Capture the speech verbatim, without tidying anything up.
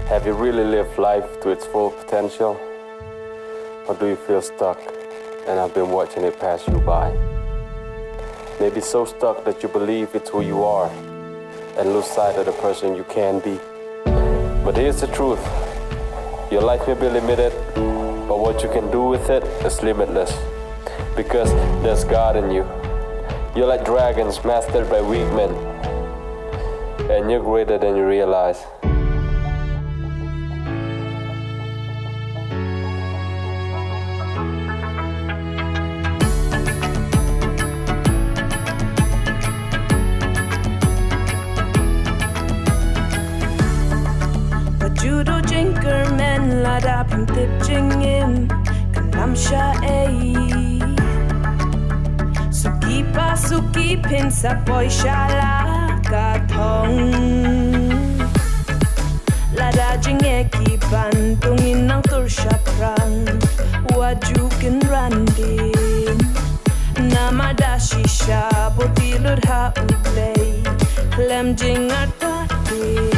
Have you really lived life to its full potential? Or do you feel stuck and have been watching it pass you by? Maybe so stuck that you believe it's who you are and lose sight of the person you can be. But here's the truth. Your life may be limited, but what you can do with it is limitless. Because there's God in you. You're like dragons mastered by weak men. And you're greater than you realize. Ba judo jingkyrmen lada phin tip jingim kan lam sha ei. Suki pa suki phin sa poi sha la ka thong. Lada jingeh ki ban tung in nang tur shaphrang. Wa ju kin ran din. Namar da shisha boti lut ha U Blei. Khlem jingartatien.